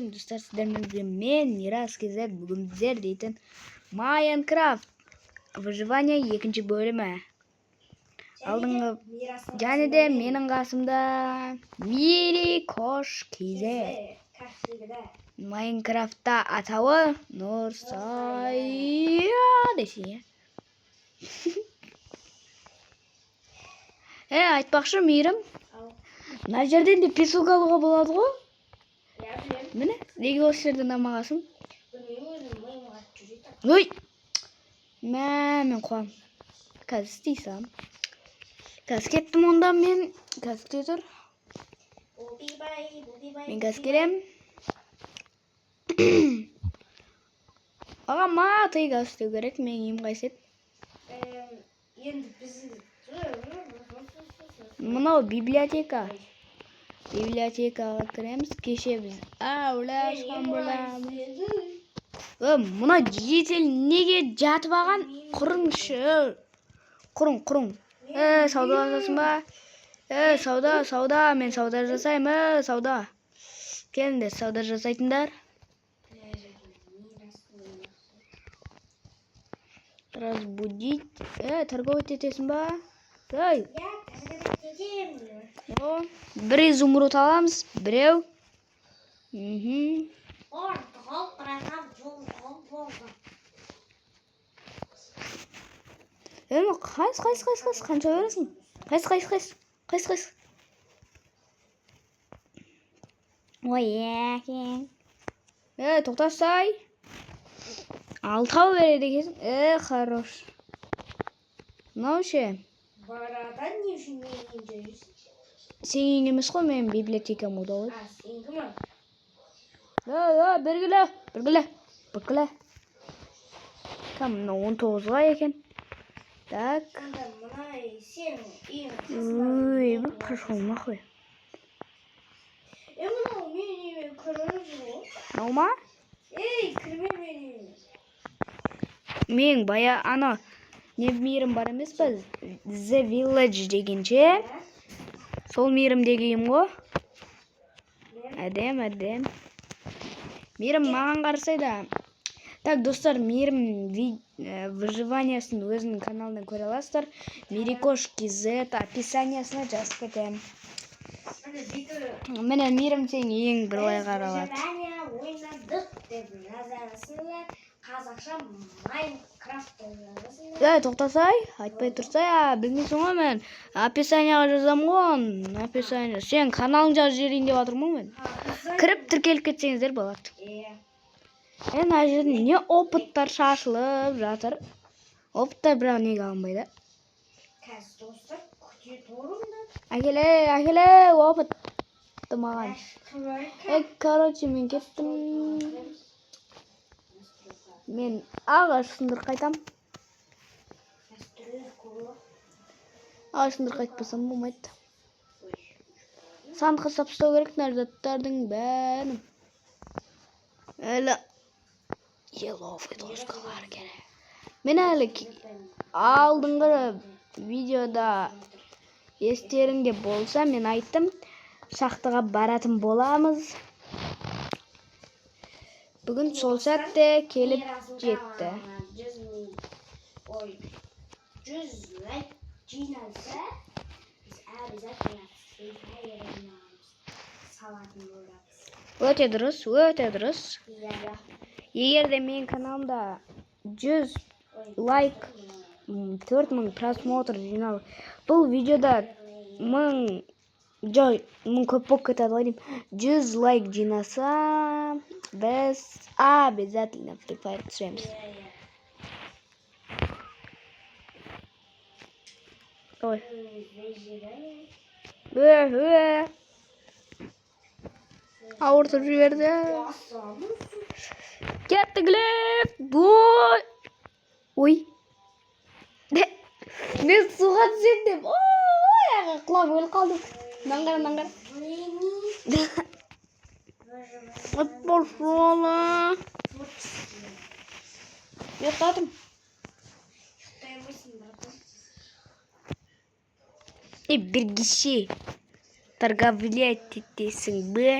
Сәлем, достар, сіздермен бірге мен, Мирас KZ. Бүгін біздер дейтін Майнкрафт выживание екінші бөлімі. Алдыңғы және де менің қасымда Мирикош KZ. Майнкрафтта атауы Нұрсая десең, иә. Айтпақшы, Мейірім, мына жерден де песок алуға болады ғой. Иә, білемін. Міне, неге осы жерден алмағансың? Білмеймін, өзім миым қатып жүреді. Ой! Мә, мен қуам. Қазір істей саламын. Қазір кеттім онда мен. Қазір күте тұр. Бубибай, бубибай. Мен қазір келемін. Маған матай газ істеу керек. Менің үйім қайсы еді? Енді біз Мынау библиотека. Библиотекаға кіреміз. Кеше біз аулашқан боламыз. Мына житель неге жатып алған? Құрыңшы. Құрың, құрың. Сауда жасайсың ба? Сауда, сауда. Мен сауда жасаймын. Сауда. Келіңдер, сауда жасайтындар. Разбудить. Торговать етесің ба? Ей, Я торговать етемін. о, бір изумруд аламыз. Біреу. Мхм. Қайсы, қайсы, қайсы, қайсы, қанша бересің? Қайсы, қайсы, қайсы, қайсы, қайсы. Ой, екен. Тоқтасай. Алтау береді екенсің. Хорош. Мынау ше? Барадан не үшін менің үйімде жүрсің? Сенің үйің емес қой, менің библиотекам ғой. А, сенікі ма? Бергіле, бергіле, бергіле. Кәм, мынау 19-ға екен. Так. Сонда мына сенің үйің Ой, қасында. пошел нахуй. Мынау менің үйіме кіріп жүр ғой. Мынау ма? Ей, кірме менің үйіме. Мен бая ана не мейірім бар емес па? The Village дегенше. Сол мейірімдегі үйім ғой. Әдем, әдем. Мейірім маған қарасай да. Так, достар, Мейірім выживаниясын өзінің каналынан көре аласыздар. Мирикош KZ описаниясына жазып кетемін. Ана беті Міне, Мейірім, сенің үйің былай қаралады. Выживание ойнадық деп жазасыңдар. Қазақша Майнкрафт деп жазасыңдар. Ей, тоқтасай, айтпай тұрсай, а, білмейсің ғой мен. Описанияға жазамын ғой оны. Описание. Сен каналың жазып жіберейін деп жатырмын ғой мен. Кіріп тіркеліп кетсеңіздер болады. Иә. Мына жерде не опыттар шашылып жатыр. Опыттар бірақ неге алынбайды? Қазір, достар, күте тұрыңдар. Әкеле, әкеле, опытты маған. Короче, мен кеттім. Мен ағаш сындырып қайтам. Ағаш сындырып қайтпасам болмайды. Сандыққа салып тастау керек мына заттардың бәрін. Әлі еловый доскалар керек. Мен әлі алдыңғы видеода естеріңде болса, мен айттым, шахтаға баратын боламыз. Бүгін сол сәтте келіп жетті. Ой, 100 лайк жиналса, біз обязательно Free Fire ойнаймыз. Салатын боламыз. Өте дұрыс, өте дұрыс. Иә. Егер де менің каналымда 100 лайк, 4000 просмотр жинал. Бұл видеода 1000, жоқ, 1000 көп болып кетеді ғой деймін. 100 лайк жинаса, біз обязательно Free Fire түсіреміз. Иә. Ой. Выживание. Ö, ö. Ауыртып жіберді. Басамыз. Кетті, Глеб. Ой. Ой. Мен суға түсемін деп. Ой, аяға құлап өліп қалдым. Мынаны қара, мынаны қара. Выживание. Пошла. Творческий. Ұйықтадым. Ұйықтай алмайсың, братан. Бір кеше торговлять етесің бе?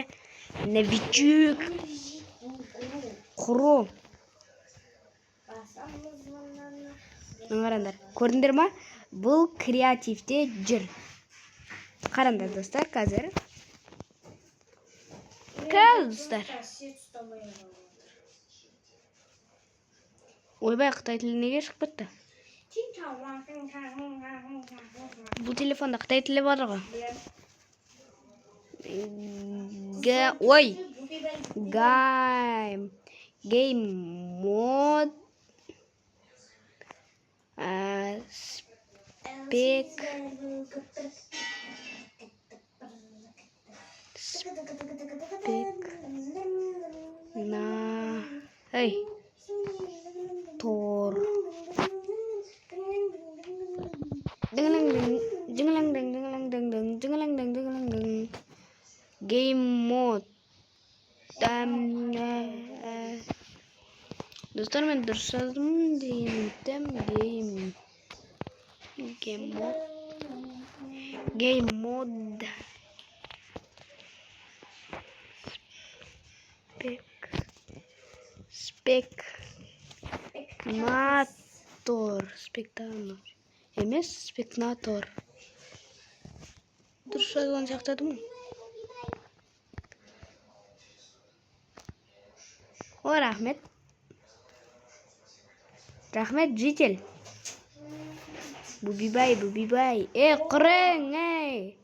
Новичок. Құру. Басамыз мынаны. Мына қараңдар. Көрдіңдер ма? Бұл креативте жүр. Қараңдар, достар, қазір. Қазір, достар. Сет ұстамай қалып отыр. Ойбай, қытай тілі неге шығып кетті? Бұл телефонда қытай тілі бар ғой. Г, ой, гайм, game mode, спек, спек, на, эй, тор. Дыңлың-дың, дыңлың-дың, дыңлың-дың, дыңлың-дың, дыңлың-дың. Game mode. Достар, мен дұрыс жаздым деген үміттемін. Game mode. Game mode. Спек. Спек. Натор. Спектатор. Емес, спектатор. Дұрыс жазылған сияқты едім ғой. О, рахмет. Рахмет, житель. Бубибай, бубибай. Ей, құрың, ей.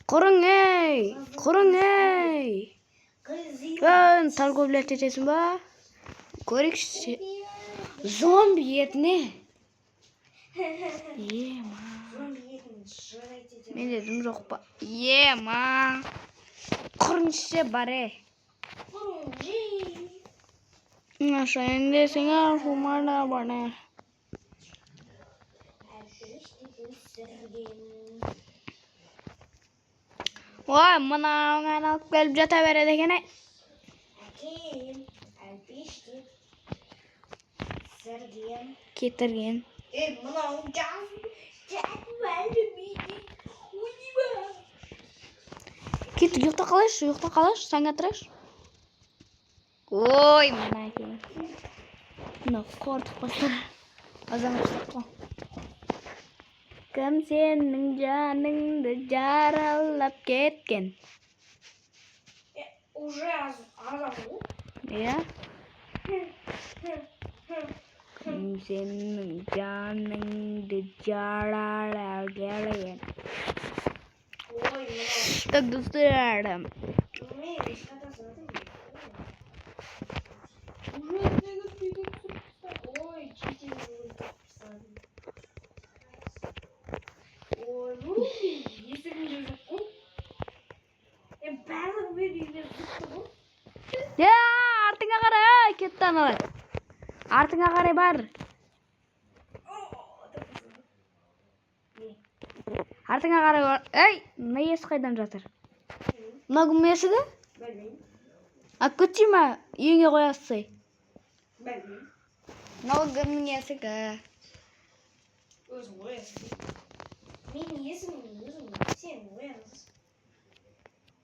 Құрың, ей. Құрың, ей. Ей, торговля етесің ба? Көрейікші. Зомби етіне. Ема. Зомби етін жырайды етеді. Менде дым жоқ па? Ема. Құрыңшы бар, ей. Құрың. Нашайын фумана бана. Әлпештеп өсірген. Ой, мынауың айналып келіп жата береді екен, ей. Әкем әлпештеп өсірген. Кетірген. Ей, мынау жас жатып әлі. Кет, ұйықта қалайшы, ұйықта қалайшы, таң атырайшы. Ой, мына әкең. Мына қортық бастады. Азан ұстап қой. Кім сенің жаныңды жаралап кеткен? Уже азан ғой. Иә? Кім сенің жаныңды жаралап кеткен? Ой, мынау. Так, достар. Мен ешқайда. Уже іздегіп түсіріп. Ой, житель өлтіріп тастадым. Ой, ну, есігінде жоқ қой. Е, барлығы мен үйге шықты ғой. Я, артыңа қарай, кетті аналар. Артыңа қарай бар. О, деп тастады. Не? Артыңа қарай бар. Ей, мына есік қайдан жатыр? Мына кім есігі? Білмеймін. Алып кетші ма? Үйіңе қоясың. Білмеймін. Мынау кімнің есігі? Өзің қоясың. Мен есімім өзім, сен қоясың.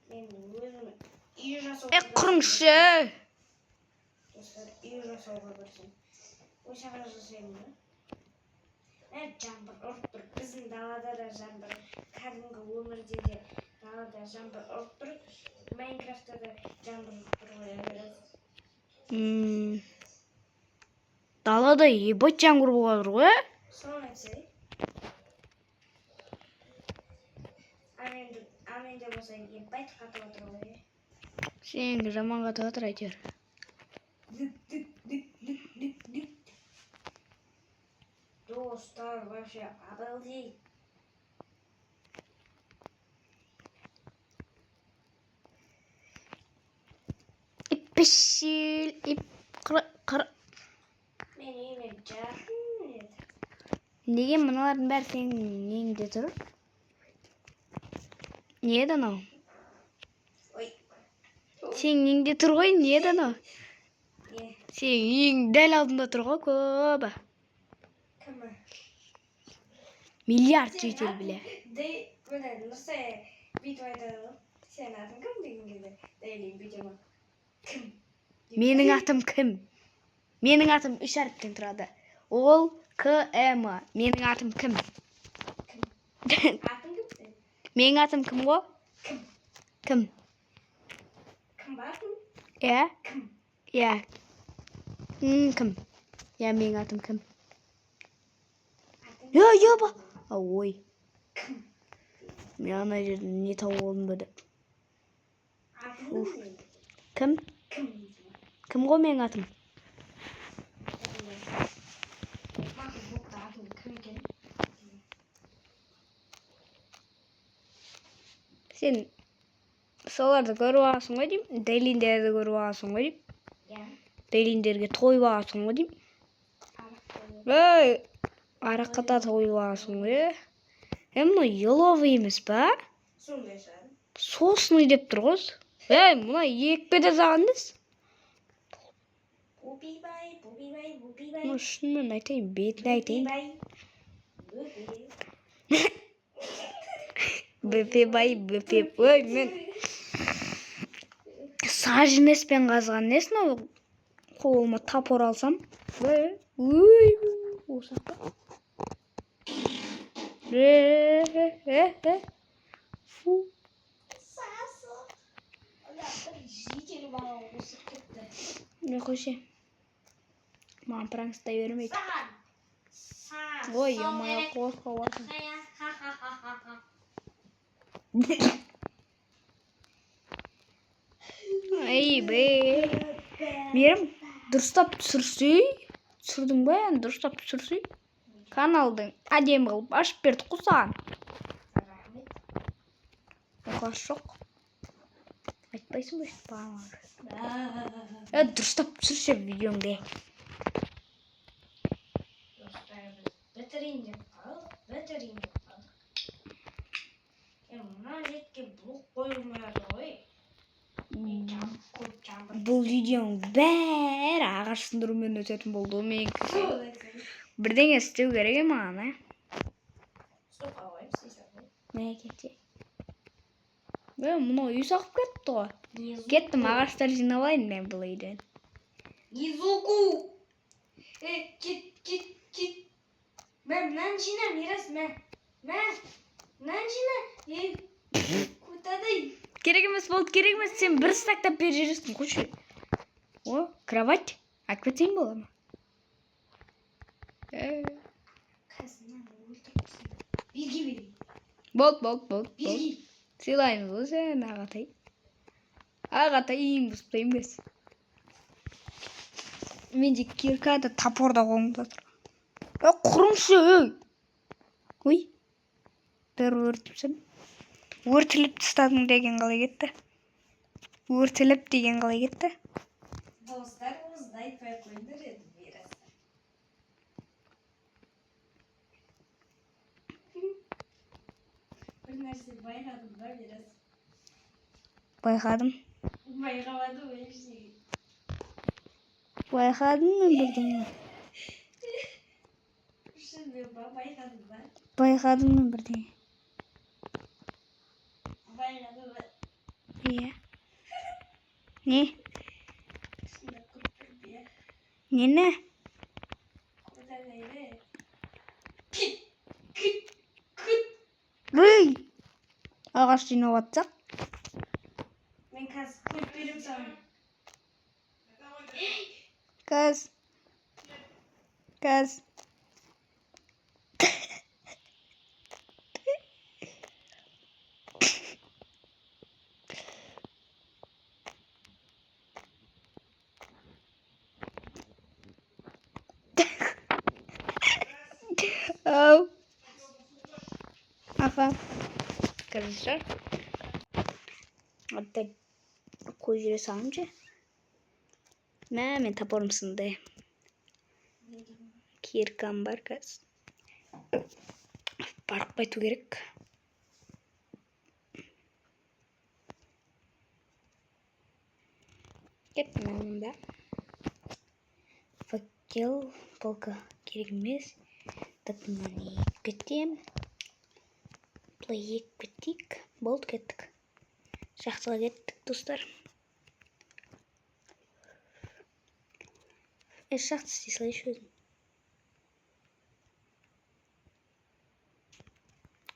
Мен өзім үй жасауға. Е, құрыңшы. Достар, үй жасауға кірісемін. Ой, саған жасаймын да. Ә, жаңбыр ұрып тұр. Біздің далада да жаңбыр. Кәдімгі өмірде де далада жаңбыр ұрып тұр. Майнкрафтта да жаңбыр ұрып тұр ғой әлі. Далада ебать жаңбыр болып жатыр ғой, ә? Соны айтсай. Ал енді, ал енді болса ебать қатып отыр ғой. Сенікі жаман қатып жатыр әйтеуір. Дүк, дүк, дүк, дүк, дүк, дүк. Достар, вообще обалдеть. Иппішіл, ип, қыр, қыр. Мен үйіме жақын еді. Неге мыналардың бәрі сенің неңде тұр? Не еді анау? Ой. Сенің неңде тұр ғой, не еді анау? Не? Сенің үйің дәл алдында тұр ғой көбі. Кімі? Миллиард житель біле. Дей, міне, Нұрсая бүйтіп айтады ғой. Сенің атың кім деген кезде Дейлин бүйтемін. Кім? Менің атым кім? Менің атым үш әріптен тұрады. Ол К М. Менің атым кім? Кім? Атың кім сенің? Менің атым кім ғой? Кім? Кім? Кім ба атың? Иә? Кім? Иә. Кім? Иә, менің атым кім? Атың Иә, иә ба. А, ой. Кім? Мен ана жерде не тауып алдым ба деп. Атың кім сенің? Кім? Кім? Кім ғой менің атым? Мақұл, бопты, атың кім екен? Сен соларды көріп аласың ғой деймін. Дейлиндерді көріп аласың ғой деймін. Иә. Дейлиндерге тойып аласың ғой деймін. Арақ қойып. Ей, араққа да тойып аласың ғой. Е, Е, мынау еловый емес па? Сондай шығар. Сосны деп тұр ғой. Ей, мына екпе де саған несі? Бубибай, бубибай, бубибай. Мына шынымен айтайын, бетіне айтайын. Бубибай. Бөпе. Бөпебай, бөпе. Ой, мен саженецпен қазған несі мынау? Қолыма топор алсам. Ой, ой, осы па? Е, е, е, е. Фу. Сасық. Ана бір житель маған қосып кетті. Не қойшы. Маған пранк ұстай бермейді. Саған. Саған. Ой, ё-моё, қорқып жатырмын. Ха-ха-ха-ха-ха. Ай, бе. Мейрам, дұрыстап түсірсей. Түсірдің ба енді дұрыстап түсірсей. Каналдың әдемі қылып ашып бердік қой саған. Рахмет. Оқасы жоқ. Айтпайсың ба өйтіп бағана? Е, дұрыстап түсірші видеоңды. Достар, біз бітірейін деп қалдық, бітірейін деп қалдық. Е, мына жерге блок қойылмай жатыр ғой. Е, көп жаңбыр. Бұл видеоның бәрі ағаш сындырумен өтетін болды ғой менікі. Сол айтсаң. Бірдеңе істеу керек е маған, ә? Суға қойып істей сал. Мә кете. Е, мынау үй соғып кетті ғой. Не звуку. Кеттім, ағаштар жинап алайын мен бұл үйден. Не звуку. Е, кет, кет, кет. Мә, мынаны жина, Мирас, мә. Мә, мынаны жина. Е, көтадай. Керек емес болды, керек емес. Сен бір стактап беріп жібересің, қойшы. О, кровать. Алып кетсең бола ма? Е, Қазір мынаны өлтіріп тастаймын. Берге бер. болды, болды, болды, болды. Берге. Сыйлаймыз ғой сені, ағатай. Ағатай үйіңді бұзып тастаймын қазір. Менде кирка да топор да қолымда тұр. Е, құрыңшы, ей. Ой. Бәрі өртіп тастадым. Өртіліп тастадың деген қалай кетті? Өртіліп деген қалай кетті? Достар, осыны айтпай ақ қойыңдар енді Мирас. Бір нәрсе байқадың ба, Мирас? Байқадым. Байқамадым ғой ештеңе. Байқадым мен бірдеңе. Шынымен ба, байқадың ба? Байқадым мен бірдеңе. Байқадың ба? Иә. Не? Шындап көріп тұрмын, иә. Нені? Көтадайды. Кит, кит, кит. Үй! Ағаш жинап атсақ. Мен қазір қойып беремін саған. Каз. Каз. Ау. Аха. Қазір. Ата қойып жүре салайыншы. Мә, мен топорым сынды. Киркам бар қазір. Барып қайту керек. Кеттім мен онда. Факел, палка керек емес. Так, мынаны егіп кетемін. Былай егіп кетейік. Болды, кеттік. Шахтаға кеттік, достар. Е, шахта істей салайыншы өзім.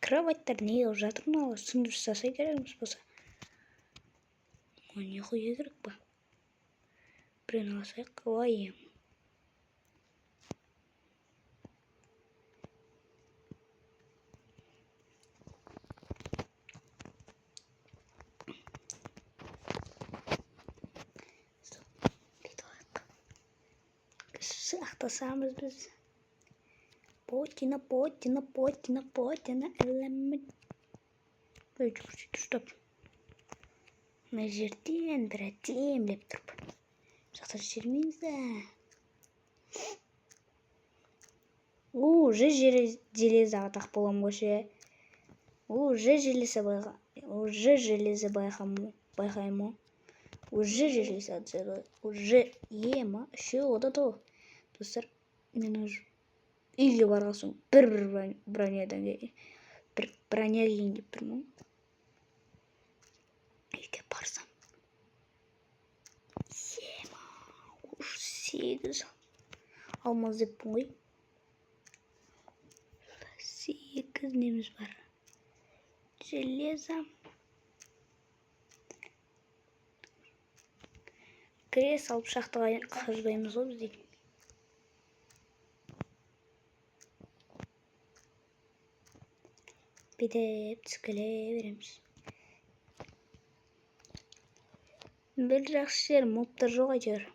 Кроваттар не қылып жатыр мыналар? Сындырып тастаса керекпіз болса. Не қою керек па? Біреуін ала салайық. Ой. Бүйтіп алайық. Сақтасамыз біз. Потина, потина, потина, потина, элемент. Ой, жүгірсе дұрыстап. Мына жерден бір әдемілеп тұрып. Шахта жібермейміз да. Уже железоға тақ боламын ғой ше. Уже железо байға, уже железо байқаймын. Уже железо, уже ема, үшеу ода то. Достар, мен уже үйге барған соң бір бронядан кейін бір броня киейін деп тұрмын. Үйге барсам. Ема, уже 8 алмаз деппін ғой. 8 неміз бар. Железо. Кіре салып шахтаға қазбаймыз ғой біз дейтін. Бүйтіп түсіп келе береміз. Бір жақсы жері мобтар жоқ әйтеуір.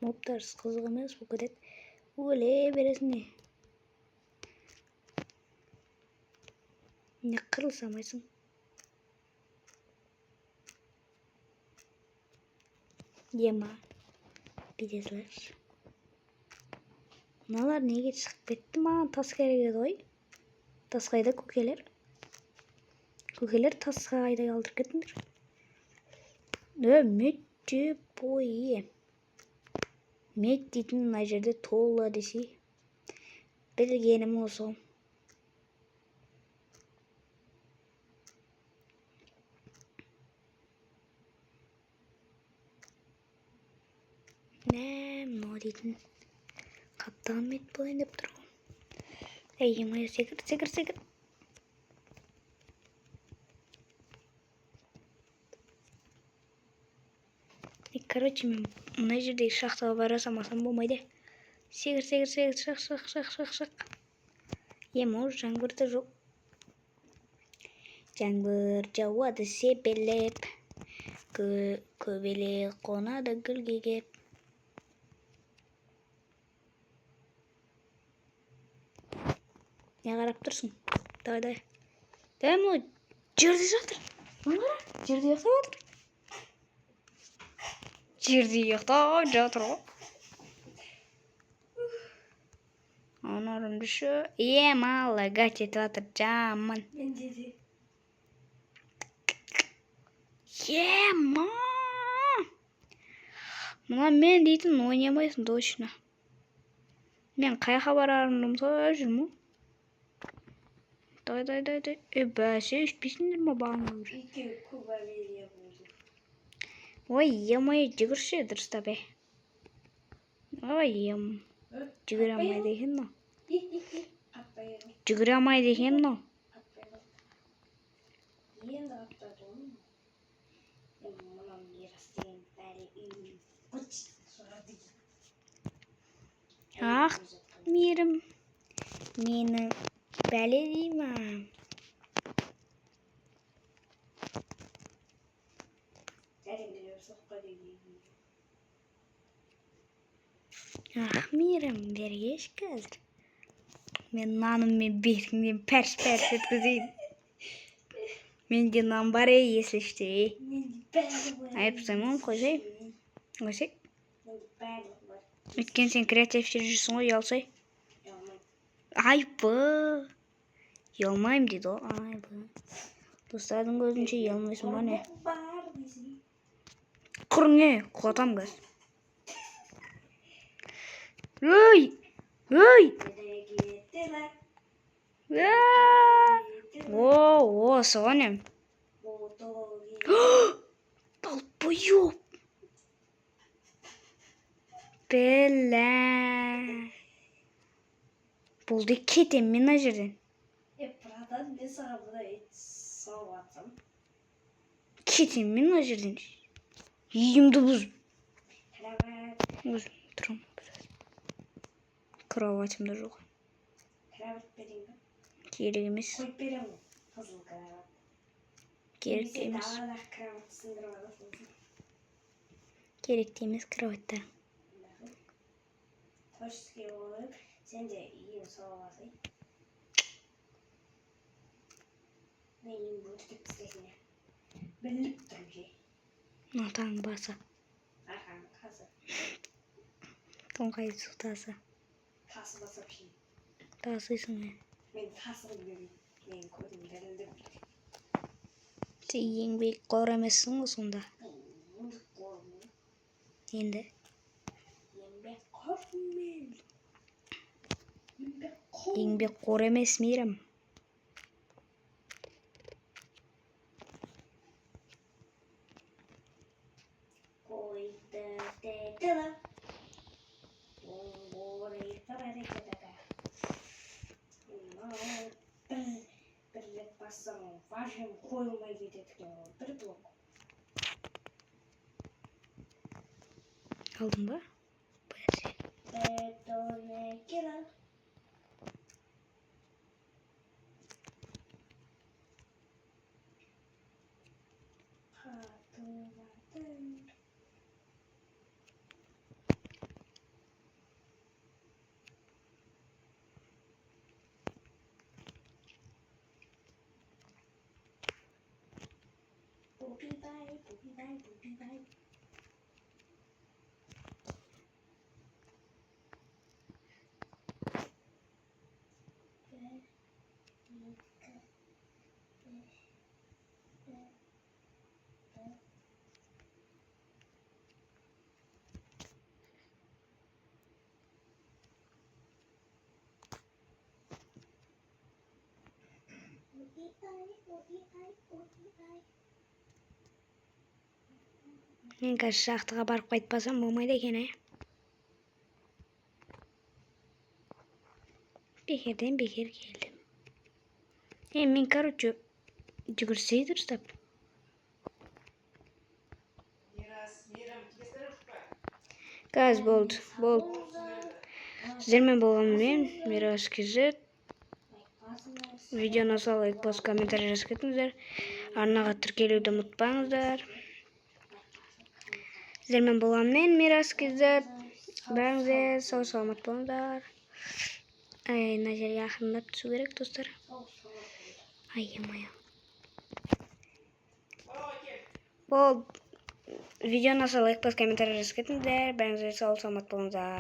Мобтарсыз қызық емес болып кетеді. Өле бересің не. Не қырылса алмайсың. Ема. Бүйте салайықшы. Мыналар неге шығып кетті? Маған тас керек еді ғой. Тас қайда, көкелер? Көкелер тасқа қайда қалдырып кеттіңдер? Мед деп ой. Мед дейтін мына жерде тола десе. Білгенім осы. Мә, мынау дейтін қаптаған мед болайын деп тұр ғой. Әй, ема, секір, секір, секір. Короче, мен мына жердегі шахтаға бара салмасам болмайды. Секір, секір, секір, шақ, шақ, шақ, шақ, шақ. Ема, уже жаңбыр да жоқ. Жаңбыр жауады себелеп, көбелек қонады гүлге кеп. Не қарап тұрсың? Давай, давай. Давай, мынау жерде жатыр. Мына қара, жерде ұйықтап жатыр. Жерде ұйықтап жатыр ғой. Анарым düşü. Ема, лагать етіп жатыр, жаман. Менде де. Ема! Мына мен дейтін ойнамайсың точно. Мен қаяққа барарымды ұмытып жүрмін ғой. Давай, давай, давай, давай. Е, бәсе, ішпейсіңдер ма бағана уже? Екеуі көп авария болды. Ой, ема, жүгірші дұрыстап, е. Ой, ем. Жүгіре алмайды екен мынау. Жүгіре алмайды екен мынау. Енді қаптады ғой. Мынау Мирас деген бәле үйінің быт шығады. Ах, Мейірім. Мені бәле дей ма? Ах, Мейірім, бергеш қазір. Мен наныммен бетіңнен пәрш-пәрш еткізейін. Менде нан бар, ей, если что, ей. Айып тастаймын, қойсай. Қойсай. Өйткені сен креативте жүрсің ғой, ұялсай. Айбы. Ұялмаймын дейді ғой, айбы. Достардың көзінше ұялмайсың ба не? Құр не? Құлатамын қазір. Ой! Ой! О, осы ғой не? Долбоёб. Бля. Болды, кетемін мен мына жерден. Е, братан, мен саған мына ит соғып жатсам. Кетемін мен мына жерден. Үйімді бұзып. Кровать. Өзім тұрамын біраз. Кроватім да жоқ. Кровать берейін ба? Керек емес. Қойып беремін ғой. Қызыл кровать. Керек Немесе емес. даладағы кровать сындырып аласың. Керек те емес кроваттар. Творческий болып, сен де үйін соғып алсай. Мен үйімді өртеп тастайсың иә. Біліп тұрмын ше. Атаң басы. Арқаның қасы. Тоңқай су тасы. Тасы басып ше. Тасисың ә. Мен тасығым келмейді. Менің көзім дірілдеп. Сен еңбекқор емессің ғой сонда. Мен еңбекқормын. Енді. Еңбекқормын мен. Еңбекқор. Еңбекқор емес, Мейрам. Қойды деді. Мынау бір бірлік бассаң, вообще қойылмай кетеді екен ғой бір блок. Алдың ба? Бәсе. Бетонекела. Қатып. Бупи-бай, бупи-бай, бупи-бай. Бір, екі, үш, төрт, бес. Ой-ай, ой-ай, ой-ай. Мен қазір шахтаға барып қайтпасам болмайды екен, ә? Бекерден бекер келдім. Е, мен, короче, жүгірсей дұрыстап. Мирас, Мейрам, келесіңдер ме? Қазір болды, болды. Сіздермен болған мен, Мирас KZ. Видеоны лайк басып, комментарий жазып кетіңіздер. Арнаға тіркелуді ұмытпаңыздар. Сіздермен болған мен, Мирас KZ. Бәріңіз де сау саламат болыңыздар. Ай, мына жерге ақырындап түсу керек, достар. Ай, ё-моё. Болды. Видеоны лайк басып, комментарий жазып кетіңіздер. Бәріңіз де сау саламат болыңыздар.